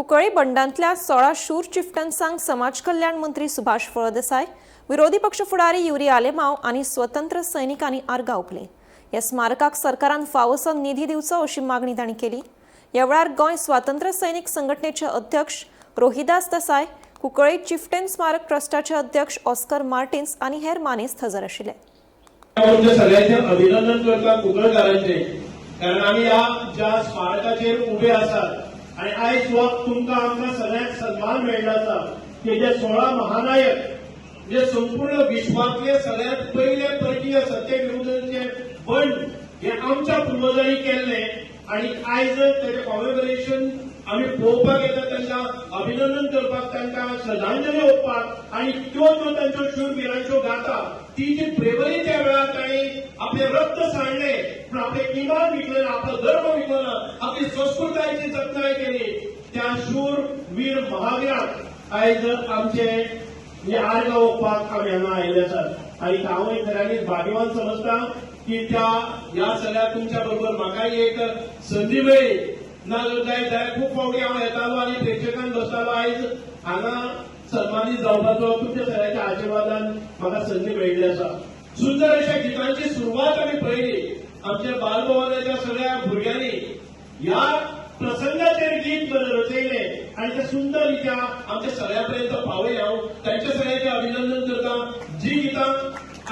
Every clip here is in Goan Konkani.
कुंकळी बंडांतल्या 16 शूर चिफ्टन्सांक समाज कल्याण मंत्री सुभाष फळदेसाय, विरोधी पक्ष फुडारी युरी आलेमाव आनी स्वतंत्र सैनिकांनी आर्गां ओंपली. ह्या स्मारकाक सरकारान फावोसो निधी दिवचो अशी मागणी तांणी केली. ह्या वेळार गोंय स्वातंत्र्य सैनिक संघटनेचे अध्यक्ष रोहिदास देसाय, कुंकळी चिफ्टन स्मारक ट्रस्टाचे अध्यक्ष ऑस्कर मार्टिन्स आनी हेर मानेस्त हजर आशिल्ले. तुमच्या सगळ्यांचे अभिनंदन करता कुंकळकारांचे, कारण आमी ह्या ज्या स्मारकाचेर उबे आसात आणि आयज हो तुमकां आमकां सगळ्यांक सन्मान मेळ्ळो आसा की जे 16 महानायक, जे संपूर्ण विश्वांतले सगळ्यात पयले परकीय सत्ते विरुद्धचे बंड हे आमच्या पुर्वजांनी केल्ले आणि आयज तेजें कॉमेमोरेशन आमी पळोवपाक येता, तांकां अभिनंदन करपाक, तांकां श्रद्धांजली ओंपपाक. आणि त्यो ज्यो तांच्यो शूरवीरांच्यो गाथा, ती जी ब्रेवरी त्या वेळार तांणी आपले रक्त सांडले पूण आपले इमान विकले ना, आपलो धर्म विकलो ना, आपली संस्कृतायेची जतनाय केली, त्या शूर वीर महावीरांक आयज आमचे म्हणजे आर्गां ओंपपाक आमी हांगा आयिल्ले आसात. आणि हांवूय खऱ्यांनीच भाग्यवान समजता की त्या ह्या सगळ्या तुमच्या बरोबर म्हाकाय एक संदी मेळ्ळी. ना जायत जाल्यार खूब फावटी हांव येतालो आनी प्रेक्षकान बसतालो. आयज हांगा सन्मानीत जावपाचो तुमच्या सगळ्यांच्या आशिर्वादान म्हाका संदी मेळिल्ली आसा. सुंदर अशा गितांची सुरवात आमी पळयली. आमच्या बालभवनाच्या सगळ्या भुरग्यांनी ह्या प्रसंगाचेर गीत रचयले आणि ते सुंदर रित्या आमच्या सगळ्या पर्यंत पावयले. हांव तांच्या सगळ्यांचे अभिनंदन करता. जी गितां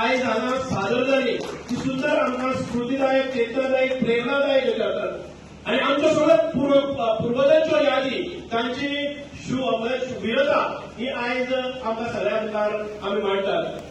आयज हांगा सादर जाली ती सुंदर, आमकां स्फूर्तीदायक, चेतनादायक, प्रेरणादायक करतात आणि आमच्या सगळ्या पूर्वजांच्यो यादी, तांची वीरता ही आयज आमकां सगळ्या मुखार आमी मांडटात.